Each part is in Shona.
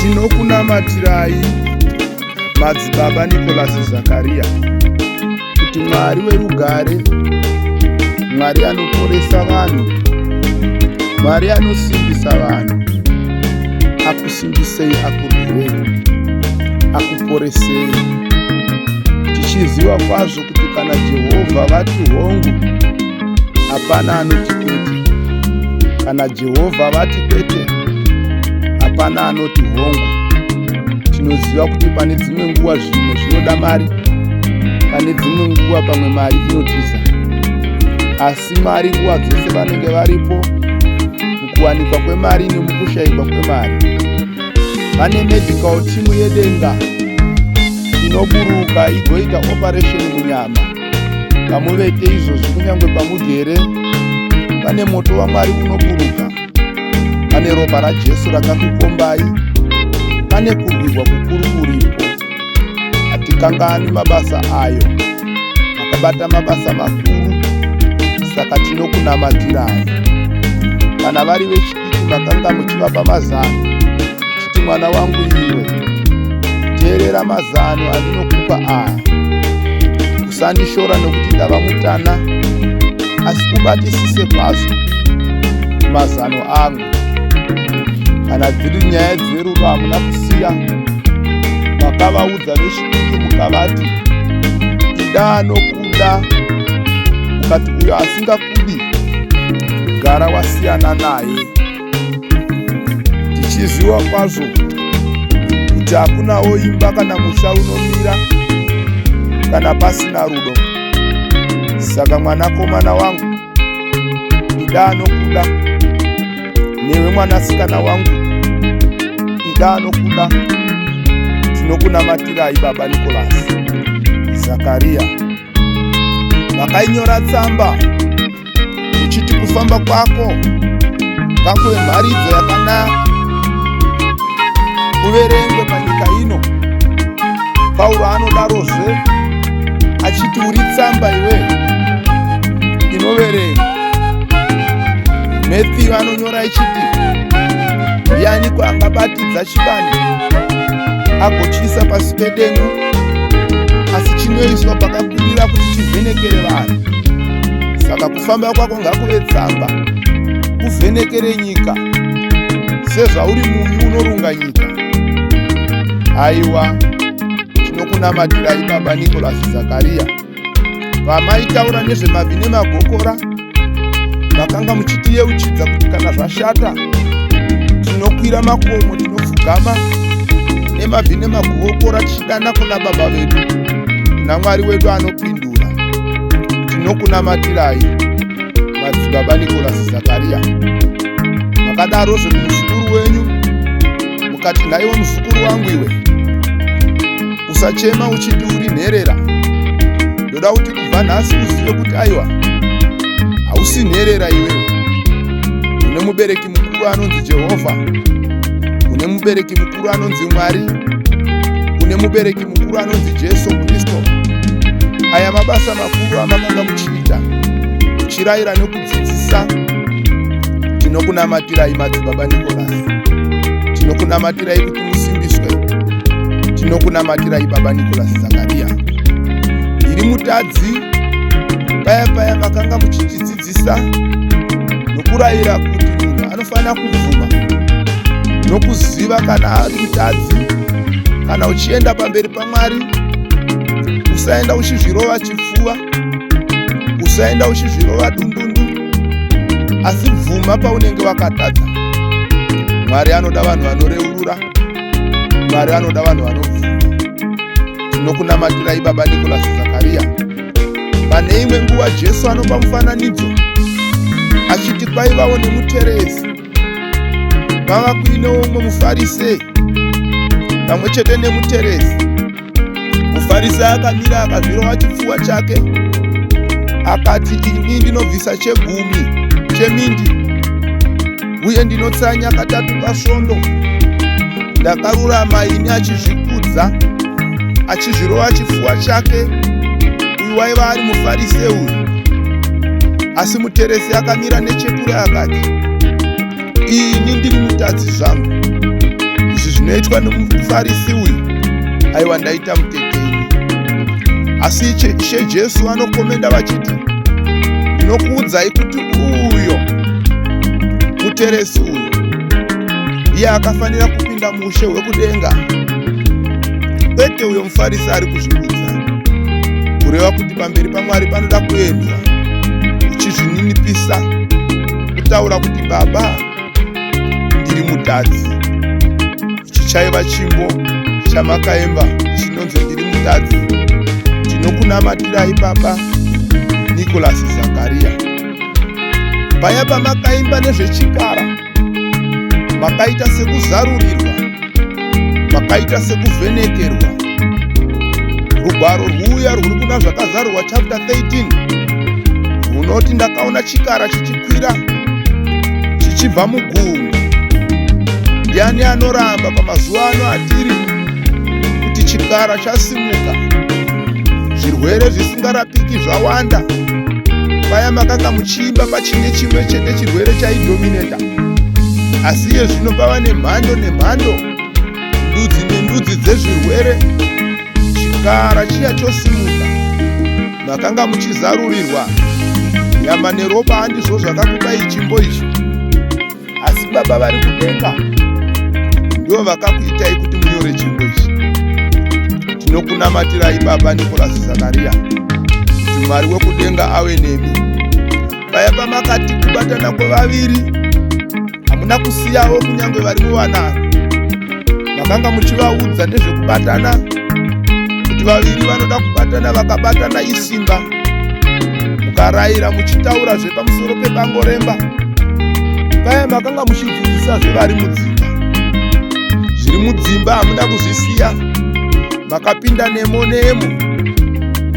Tinokunamatirai Madzibaba Nicholas Zakaria kuti Mwari werugare, Mwari anoporesa vanhu, Mwari anosimbisa vanhu, akusimbisei, akurwirei, akuporesei. Tichiziva kwazvo kuti kana Jehovha vati hongu, hapana anoti kwete. Kana Jehovha vati kwete, hapana anoti hongu. Tinoziva kuti pane dzimwe nguva zvimwe zvinoda mari, pane dzimwe nguva pamwe mari inotiza, asi Mwari nguva dzose vanenge varipo mukuwanikwa kwemari nemukushayikwa kwemari. Vane medical team yedenga inoburuka igoita operation munyama pamuvete izvozvi, kunyange pamugere pane moto waMwari unoburuka, pane ropa raJesu rakakukombai, pane kurwirwa kukuru kuripo. Hatikangani mabasa ayo makabata, mabasa makuru, saka tinokunamatirai. Kana vari vechidiki, makanga muchivapa mazano chiti, "Mwana wangu iwe, teerera mazano andinokupa aya. Usandishora nokuti ndava mutana, asi ubatisise kwazvo mazano angu." Kana dziri nyaya dzerudo, hamuna kusiya. Makavaudza vechidiki mukavati, "Ida anokuda," mukati, "Uyo asingakudi, gara wasiyana naye." Tichiziva kwazvo kuti hakunawo imba kana musha unomira kana pasina rudo. Saka mwanakomana wangu, ida anokuda. Newe mwanasikana wangu, ida anokuda. Tinokunamatirai, Baba Nicholas Zakaria. Makainyora tsamba uchiti kufamba kwako ngakuve mharidzo yakanaka, uverengwe panyika ino. Pauro anodarozve achiti uri tsamba iwe inoverengwa. Matthew anonyora ichiti, "Ndianiko angabatidza chibani agochiisa pasi pedengu? Asi chinoiswa pakakwirira kuti chivhenekere vanhu." Saka kufamba kwako ngakuve tsamba, kuvhenekere nyika, sezvauri munyu unorunga nyika. Aiwa, tinokunamatirai, Baba Nicholas Zakaria. Pamaitaura nezvemabvi nemagokora, makanga muchitiyeuchidza kuti kana zvashata, tinokwira makomo, tinopfugama nemabvi nemagokora, tichidana kuna Baba vedu, kuna Mwari wedu anopindura. Tinokunamatirai, Madzibaba Nicholas Zakaria. Makadarozve kumuzukuru wenyu mukati, "Nhaiwe muzukuru wangu iwe, usachema uchiti uri nherera. Ndoda kuti kubva nhasi uzive kuti aiwa, hausi nherera iwewe. Une mubereki mukuru anonzi Jehovha, une mubereki mukuru anonzi Mwari, une mubereki mukuru anonzi Jesu Kristu." Aya mabasa makuru amakanga muchiita, muchirayira nekudzidzisa. Tinokunamatirai, Madzibaba Nicholas. Tinokunamatirai kuti musimbiswe. Tinokunamatirai, Baba Nicholas Zakaria. Ndiri mutadzi. Paya paya makanga muchitidzidzisa nokurayira kuti munhu anofanira kubvuma nokuziva kana ari mutadzi. Kana uchienda pamberi paMwari, usaenda uchizvirova chipfuva, usaenda uchizvirova dundundu, asi bvuma paunenge wakatadza. Mwari anoda vanhu vanoreurura. Mwari anoda vanhu vanobvuma. Tinokunamatirai, Baba Nicholas Zakaria. Pane imwe nguva Jesu anopa mufananidzo achiti kwaivawo nemuteresi, kwava kuinewo umwe mufarisei pamwe chete nemuteresi. Mufarisei akamira, akazvirova chipfuva chake, akati, "Ini ndinobvisa chegumi chemindi uye ndinotsanya katatu pasvondo. Ndakarurama ini." Achizvikudza, achizvirova chipfuva chake. Uyu waiva ari mufarise uyu. Asi muteresi akamira nechekure akati, "Ini ndiri mutadzi zvangu." Izvi zvinoita Zvinoitwa nemufarisi uyu, aiwa, ndaita muteteni. Asi Ishe Jesu vanokomenda vachiti, "Ndinokuudzai kuti uyo muteresi uyu ndiye akafanira kupinda muushe hwekudenga, kwete uyo mufarisi ari kuzvikudza." Kureva kuti pamberi paMwari panoda kuendwa uchizvininipisa, kutaura kuti, "Baba, ndiri mutadzi." Ichi chaiva chimbo chamakaimba chinonzi "Ndiri Mutadzi". Tinokunamatirai, Baba Nicholas Zakaria. Paya pamakaimba nezvechikara, makaita sekuzarurirwa, makaita sekuvhenekerwa rugwaro rwuya rwuri kuna Zvakazarurwa chapter 13, runoti, "Ndakaona chikara chichikwira chichibva mugungwa." Ndiani anoramba pamazuva ano atiri kuti chikara chasimuka? Zvirwere zvisingarapiki zvawanda. Paya makanga muchiimba pachine chimwe chete chirwere chaidominata, asi iye zvino pava nemhando nemhando, ndudzi nendudzi dzezvirwere. Chikara chiya chosimuka. Makanga muchizarurirwa. Nyama neropa handizvo zvakakupai chimbo ichi, asi Baba vari kudenga ndivo vakakuitai kuti munyore chimbo ichi. Tinokunamatirai, Baba Nicholas Zakaria, kuti Mwari wekudenga ave nemi. Paya pamakati kubatana kwevaviri, hamuna kusiyawo kunyange vari muwanano. Makanga muchivaudza nezvekubatana, kuti vaviri vanoda kubatana, vakabatana isimba. Mukarayira muchitaura zvepamusoro pebango remba. Paya makanga muchidzidzisa zvevari mudzimba. Zviri mudzimba hamuna kuzvisiya, makapinda nemo nemo,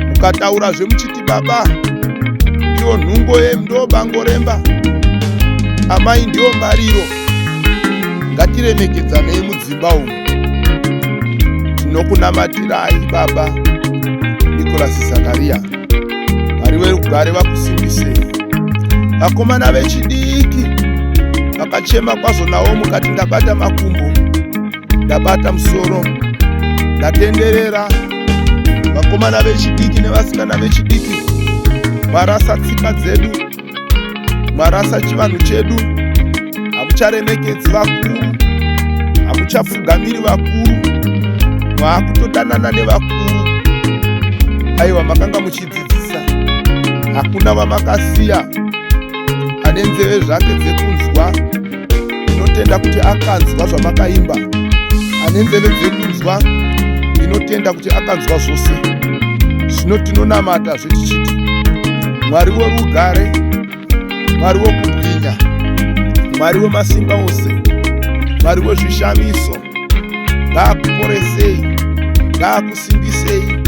mukataurazve muchiti baba ndiyo nhungo, ndo bango remba, amai ndiyo mbariro, ngatiremekedzanei mudzimba umu. Tinokunamatirai, Baba Nicholas Zakaria. Mwari werugare vakusimbisei. Vakomana vechidiki vakachema kwazvo navo, mukati, "Ndabata makumbo, ndabata musoro, ndatenderera." Vakomana vechidiki nevasikana vechidiki, marasa tsika dzedu, marasa chivanhu chedu. Hamucharemekedzi vakuru, hamuchapfugamiri vakuru, maakutodanana nevakuru. Aiwa, makanga muchidzidzisa, hakuna vamakasiya. Ane nzeve zvake dzekunzwa, ndinotenda kuti akanzwa zvamakaimba. Ane nzeve dzekunzwa, ndinotenda kuti akanzwa zvose. Zvino tinonamata zvetichiti Mwari werugare, Mwari wokubwinya, Mwari wemasimba ose, Mwari wezvishamiso, ngaakuporesei, ngaakusimbisei.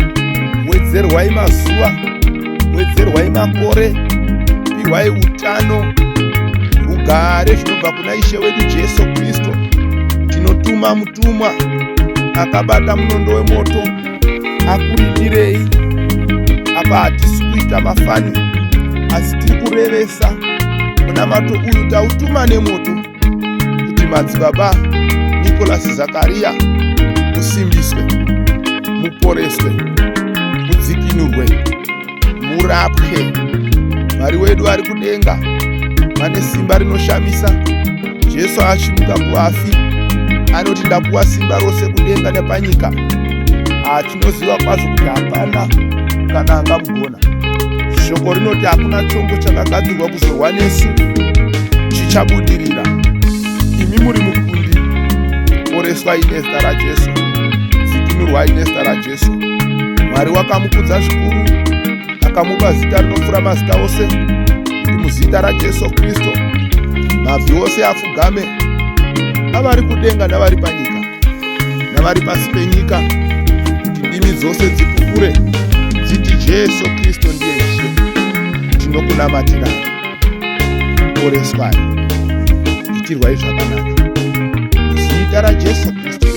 Wedzerwai mazuva, wedzerwai makore, pihwai utano, rugare zvinobva kuna Ishe wedu Jesu Kristu. Tinotuma mutumwa akabata munondo wemoto akurindirei. Apa hatisi kuita mafani, asi tiri kurevesa. Munamato uyu tautuma nemoto kuti Madzibaba Nicholas Zakaria musimbiswe, muporeswe, mudzikinurwe, murapwe. Mwari wedu ari kudenga vane simba rinoshamisa. Jesu achimuka kuvafi anoti, "Ndapuwa simba rose kudenga nepanyika." Tinoziva kwazvo kuti hapana kana angamugona. Shoko rinoti hakuna chombo chakagadzirwa kuzorwa nesu chichabudirira. Imi muri mukundi. Poreswai nezita raJesu, dzikinurwai nezita raJesu. Mwari wakamukudza zvikuru, akamupa zita rinopfuura mazita ose, kuti muzita raJesu Kristu mabvi ose afugame, avari kudenga navari panyika navari pasi penyika, kuti ndimi dzose dzipupure dziti Jesu Kristu ndiye Ishe. Tinokunamatirai, poreswai, itirwai zvakanaka muzita raJesu Kristu.